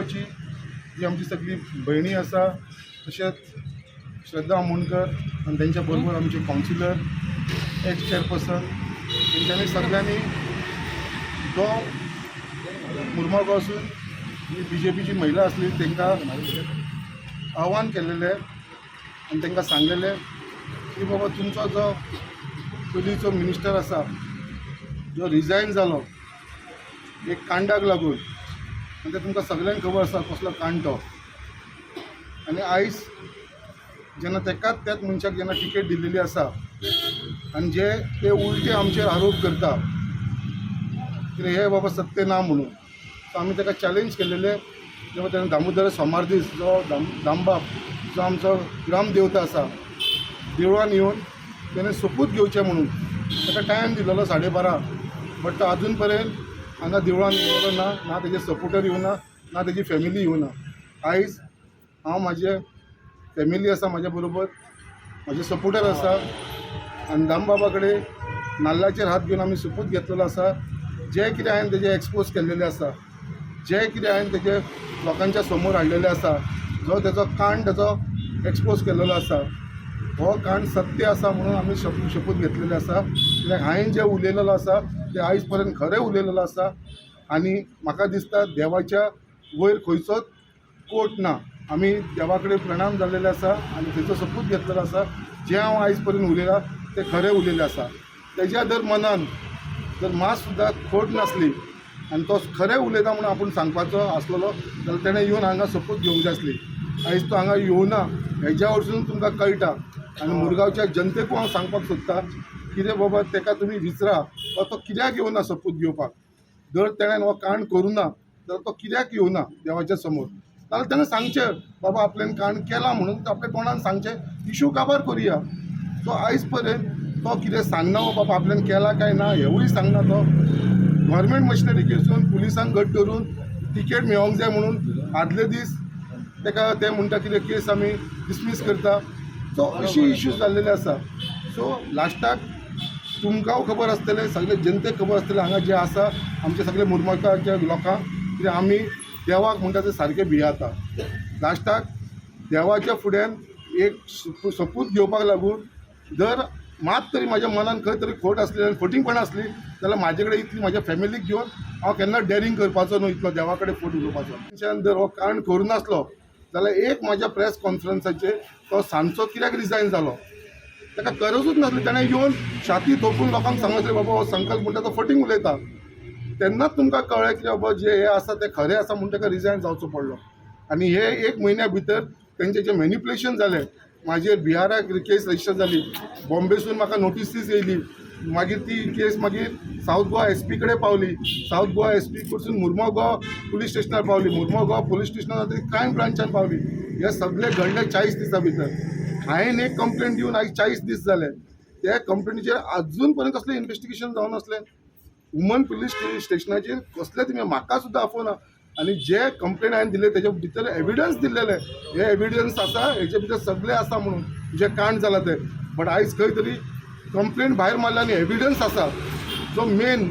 मुरगांवची जी आमची सगळी भयणी आसा, तशेंच श्रद्धा आमोणकर आनी तेंच्या बरोबर आमचे कावन्सिलर, एक्स चेअरपर्सन, तेंच्यांनी सगळ्यांनी जो मुरमागांवसून जी बीजेपीची महिला आसली तांकां आव्हान केलेलें आनी तांकां सांगलेलें की बाबा, तुमचो जो पयलींचो मिनिस्टर आसा, जो रिजायन जालो एक कांडाक लागून, आनी तें तुमकां सगल्यांक खबर आसा कसलो कांड तो. आनी आयज जेन्ना तेकाच, त्याच मनशाक जेन्ना टिकेट दिल्लेली आसा आनी जे ते उलटे आमचेर आरोप करता कितें हे बाबा सत्य ना म्हणून, सो आमी ताका चॅलेंज केलेले. जेन्ना तेणें दामोदर सोमार दीस जो दामबाब, जो आमचो ग्रामदेवता आसा, देवळान येवन तेणें सोपूत घेवचें म्हणून ताका टायम दिलेलो 12:30, बट तो आजून पर्यंत हांगा देवळान येवलो ना, ना तेजे सपोर्टर येवना, ना तेजी फॅमिली येवना. आयज हांव, म्हाजे फॅमिली आसा म्हाज्या बरोबर, म्हाजे सपोर्टर आसा आनी दामबाबा कडेन नाल्लाचेर हात घेवन आमी सोपूत घेतलेलो आसा. जे कितें हांवें तेजें एक्सपोज केल्लेलें आसा, जे कितें हांवें तेजे लोकांच्या समोर हाडलेलें आसा, जो तेजो कांड तेजो एक्सपोज केल्लेलो आसा, हो कांड सत्य आसा म्हणून आमी शपूत घेतलेले आसा. कित्याक हांवें जें उलयलेलो आसा तें आयज पर्यंत खरें उलयलेलो आसा आनी म्हाका दिसता देवाच्या वयर खंयचोच कोर्ट ना. आमी देवा कडेन प्रणाम जाल्लेले आसा आनी थंयचो सपूत घेतलेलो आसा. जें हांव आयज पर्यंत उलयलां तें खरें उलयलें आसा. तेज्या जर मनान जर मात सुद्दां खोट नासली आनी तो खरें उलयता म्हणून आपूण सांगपाचो आसलेलो जाल्यार तेणें येवन हांगा सपूत घेवंक जाय आसली. आयज तो हांगा येवना हेज्या वरसून तुमकां कळटा. आनी मुरगांवच्या जनतेकूय हांव सांगपाक सोदता, कितें बाबा, तेका तुमी विचरा वा तो कित्याक येवना सपूत घेवपाक. जर तेणें हो कांड करूं ना जाल्यार तो कित्याक येवना देवाच्या समोर? जाल्यार तेणें सांगचें, बाबा आपल्यान कांड केलां म्हणून आपल्या तोंडान सांगचें, इशू काबार करुया. सो आयज पर्यंत तो कितें सांगना हो बाबा आपल्यान केला काय ना हेवूय सांगना. तो गव्हर्मेंट मशिनरी घेवन, पुलिसांक घट धरून, टिकेट मेळोंक जाय म्हणून आदले दीस तेका ते म्हणटा कितें केस आमी डिसमीस करता. सो अशी इश्यूज जाल्लेले आसा. सो लास्टाक तुमकां खबर आसतलें, सगळे जनतेक खबर आसतलें, हांगा जे आसा आमचे सगळे मुरमाच्या लोकांक, कित्याक आमी देवाक म्हणटा ते सारके भियाता. लास्टाक देवाच्या फुड्यान एक सपूत घेवपाक लागून जर मात तरी म्हाज्या मनान खंय तरी खोट आसली आनी फटींगपणां आसली जाल्यार म्हाजे कडेन इतली, म्हाज्या फॅमिलीक घेवन हांव केन्ना डेरींग करपाचो न्हू इतलो देवा कडेन फट उलोवपाचो. मनशान जर हो कांड करूं नासलो जाल्यार एक म्हाज्या प्रेस कॉन्फरन्साचेर तो सांजचो कित्याक रिजायन जालो? ताका गरजूच नासली. ताणें येवन छाती थोपून लोकांक सांगलें, बाबा हो संकल्प म्हणटा तो फटींग उलयता. तेन्नाच तुमकां कळ्ळें की बाबा जे हे आसा तें खरें आसा म्हूण ताका रिजायन जावचो पडलो. आनी हे एक म्हयन्या भितर तेंचें जें मॅनिपुलेशन जालें म्हाजेर, बिहाराक केस रजिस्टर जाली, बॉम्बेसून म्हाका नोटिसीस येयली, मागीर ती केस मागीर सावथ गोवा एसपी कडेन पावली, सावथ गोवा एसपी कडसून मुर्मगांव पुलीस स्टेशनार पावली, मुर्मगांव पुलीस स्टेशनार क्रायम ब्रांचान पावली. हे सगळे घडले 40 दिसां भितर. हांवें एक कंप्लेंट दिवन आयज 40 दीस जाले. त्या कंप्लेनीचेर अजून पर्यंत कसलें इन्वेस्टिगेशन जावनासलें. वुमन पुलीस स्टेशनाचेर कसलें तुमी म्हाका सुद्दां आफोवना आनी जे कंप्लेन हांवें दिले तेजे भितर एविडन्स दिल्लेले, हे एविडन्स आसा, हेजे भितर सगळें आसा म्हणून जे कांड जाला ते. बट आयज खंय तरी कंप्लेन भायर मारला आनी एविडन्स आसा, जो मेन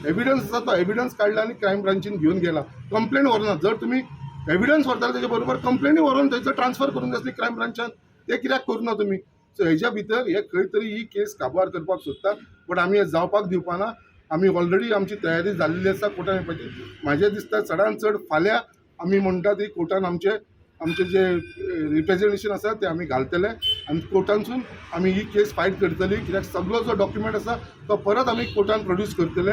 एविडन्स आसा तो एविडन्स काडला आनी क्रायम ब्रांचीन घेवन गेला. कंप्लेन व्हरना. जर तुमी एविडन्स व्हरताले, तेजे बरोबर कंप्लेनूय व्हरोन थंयसर ट्रान्सफर करूंक जाय आसली क्रायम ब्रांचान. ते कित्याक करुना तुमी? सो हेज्या भितर हे खंय तरी ही केस काबार करपाक सोदता, बट आमी हे जावपाक दिवपाना. आमी ऑलरेडी आमची तयारी जाल्लेली आसा कोर्टान येवपाची. म्हाजें दिसता चडान चड फाल्यां आमी म्हणटा ती कोर्टान आमचे आमचे जे रिप्रेजेंटेशन आसा ते आमी घालतले आनी कोर्टानसून आमी ही केस फायट करतली, कित्याक सगळो जो डॉक्युमेंट आसा तो परत आमी कोर्टान प्रोड्यूस करतले.